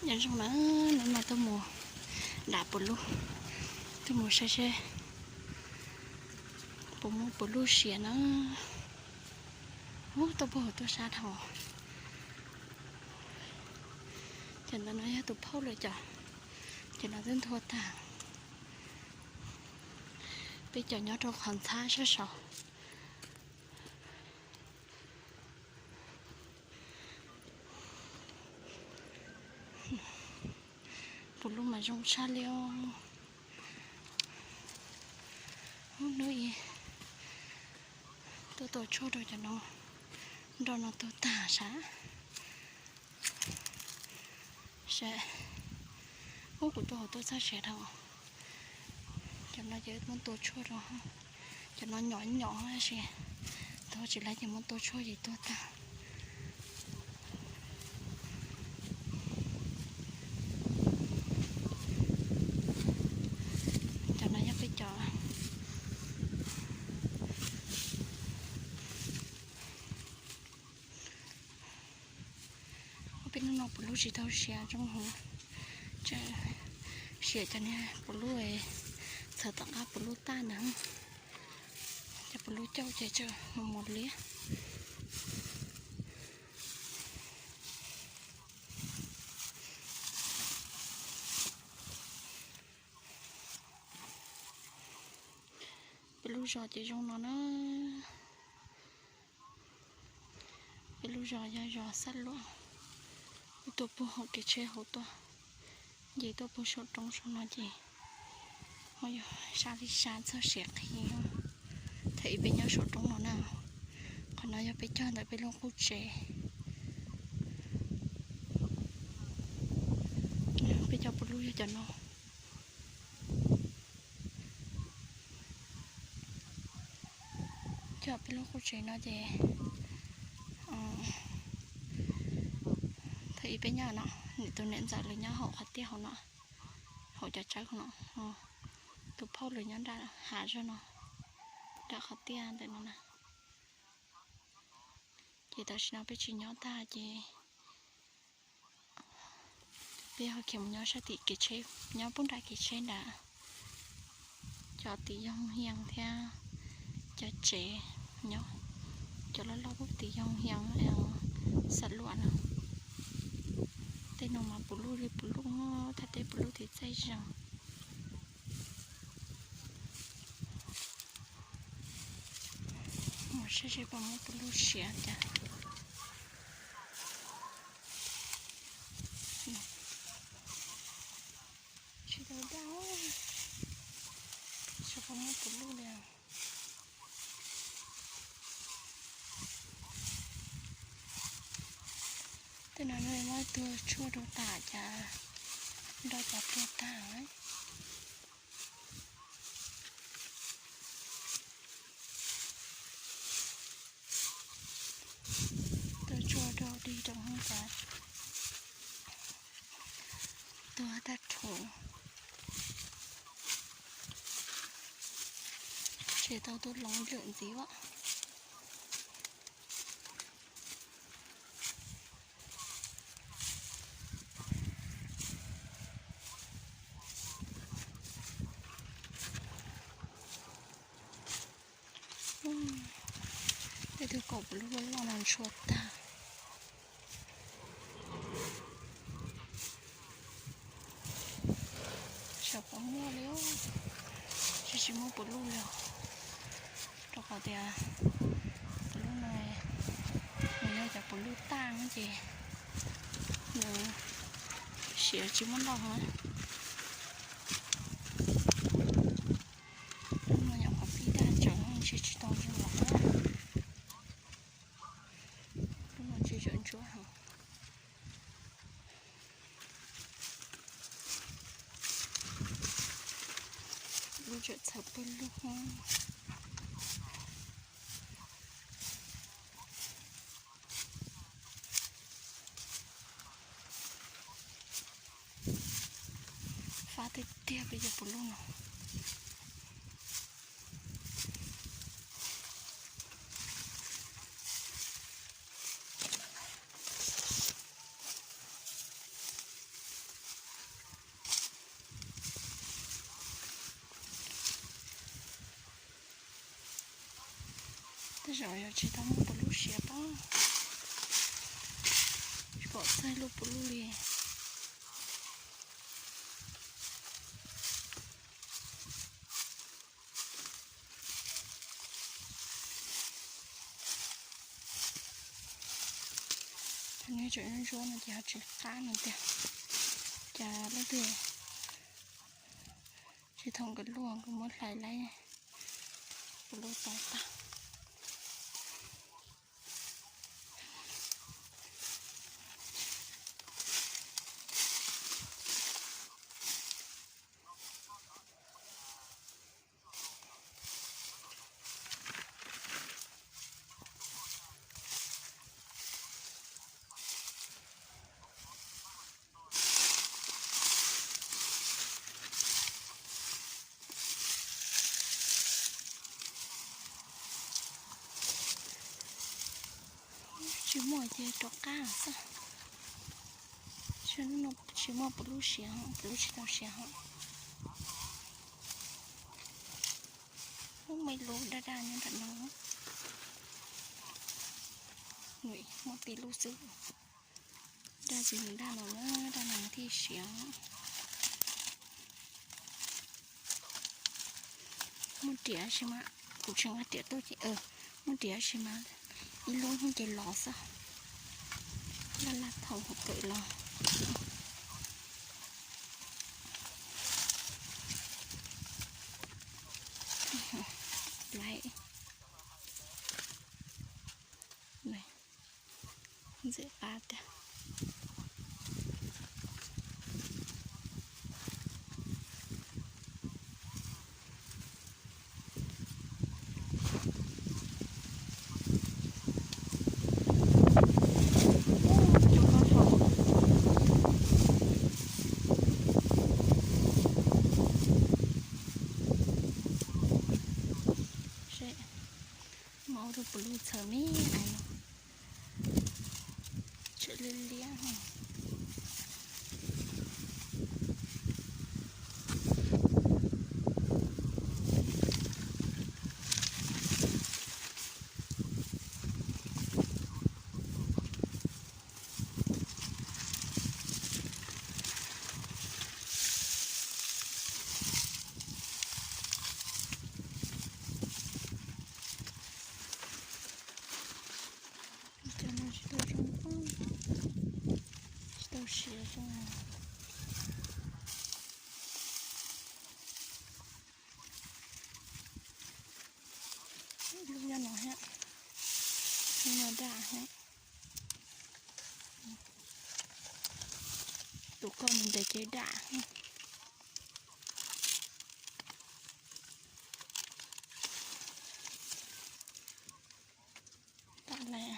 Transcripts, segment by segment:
Nyob zoo na, hnub no tuaj mus dam puv luj, tuaj mus saib seb puas muaj puv luj siav na. Ub, tuaj puag hauv tuaj sab dhau. Cov ntawd no yog tus phauj lawm cov, cov no twb nthua tag. Peb cov nyob rau qhov ntxhab sab saud. Puv luj mas zoo tshaj li os. Hnub ib tuaj tua tshuaj rau cov no, nroj no tuag tag sav. Sav, ub, kuv tuaj hauv tuaj txog siav dhau. Cov no ces muab tua tshuaj rau, cov no nyom nyom tab sis tua tsis laib ces muab tua tshuaj ces tuag tag. Cov no yog peb cov. Peb hnub no puv luj tsis tau siav zoo heev, siav cov niag puv luj txhawv tom qab puv luj tag ntawd. Cov puv luj cauj ces tseem mos mos liab. Peb lub zos ces zoo no na. Peb lub zos yog zos Xab Luam. Wb tuaj puag hauv kev tsheb hauv tuaj, nce tuaj puag saum roob saum no ces ho yog sab li sab txog siav qhi. Thaum ub peb nyob saum roob no na, qhov no yog peb cog ntawm peb lub qub tsev. Peb cov puv luj yog cov no. Cog peb lub qub tsev no ces thaum ub peb nyob no, tus niam ntxawm lawv nyob hauv qhov tiaj hauv no, hauv cov tsawb hauv no, tus phauj lawv nyob nram hav zoov no, nram qhov tiaj ntawm no na. Ces tam sim no peb tsis nyob tag ces peb ho khiav mus nyob sab tim kev tsheb, nyob pub nram kev tsheb nrad. Cov tim yog Hoo Hias thiab cov tsev nyob, cov loj loj pub tim yog Hoo Hias, Xab Luam no. Tej no mas puv luj li puv luj, thaj teb puv luj tim txaij zeeg. Mus saib seb puas muaj puv luj siav cas. Tsis tau daj, tsis tau muaj puv luj li. Tej no muab tua tshuaj rau tas cas nroj cas tuag tag. Tua tshuaj rau dig rau hauv cas tuag tag rhuav. Tsis tau tuaj hloov lwm ntxiv as. Tej tug kaum puv luj loj no ntshua tag. Xyov puas muaj li, tsis tsis muaj puv luj li os. Rau qhov tias puv luj no nws yog cov puv luj taj ces nws siav tsis muaj ntau heev. Lub no nyuam qhuav pib daj tsawv tsis tsis tau zoo los. Lub no tsis tshua ntsuab heev. Lub tseem txhawv pawg lug. Fab tiag tiag peb cov puv luj no. Zaum yog tsis tau muaj puv lub siav pob, tsis pom txog lub puv lub li. Thaum nws tseem ntsuab no ces ho tsis qab no tiag. Cas leej twg tsis thaum nkawd luaj nkawd muab hlais laib puv lub tau tag. Tsis muaj ces rov qab xwb. Tsis muaj puv lub siav, puv lub tsis tau siav hos. Muaj ib lub daj daj nyob nram no. Muaj tib lub xwb. Daj tsis yog daj no na, daj no thiaj siav. Muaj riam sis mas, kuv tsis nqa riam tuaj ces, muaj riam sis mas ib lub nyob ces los xwb. Laj laj thaum kawm los. Laiv. Ntxim qab tiag. Seb, muaj tus puv lub txhawv me ais no. Tseem liab liab. Cov no tsis tau zoo, tsis tau siav zoo. Lub nyob no thiab, lub no daj thiab. Tus koj mus ntes ces daj. Tam lawm.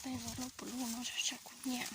Tej zaum lub puv lub no tsam kuv nyiam.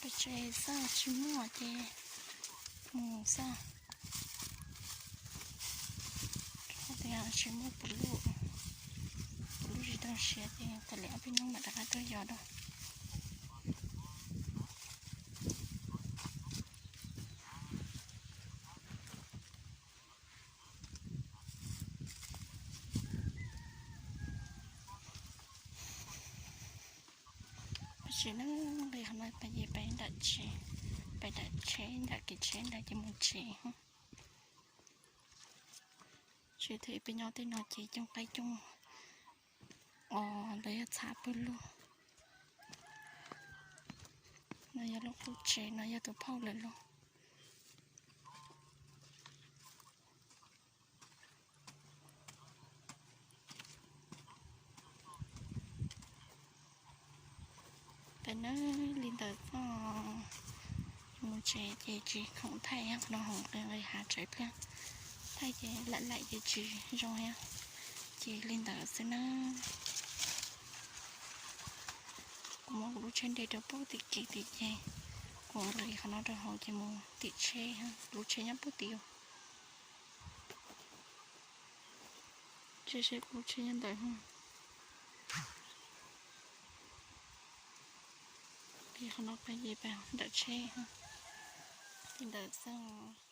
Peb tsev xwb tsis muaj ces mus xwb. Rau qhov tias tsis muaj puv lub, puv lub tsis tau siav ces kav liam ob peb hnub mam rov qab tuaj yos dua. Peb tsev na, nqis qhov no peb ces peb nram tsev, peb nram tsheb, nram kev tsheb ntawd ces mus tsev. Tsev thiab peb nyob tej no ces cooj qaib cooj os, lawv yog txhab pawg lug. No yog lub qub tsev, no yog tus phauj lawv lub. Peb na, li ntawd txoj mus tsev ces tsis khoom thaij, qhov no hauv nqis nqis hav tsev pliag, thaij ces lam laim ces tsis zoo thiab. Ces li ntawd xwb na. Kuv muab kuv lub tsheb nres rau pem tim kev tim ces kuv nqis qhov no rau hauv ces mus tim tsheb, kuv lub tsheb nyob pem tim. Tsheb seb kuv lub tsheb nyob ntawd. Li qhov no peb ces peb ntawm tsheb, li ntawd xwb.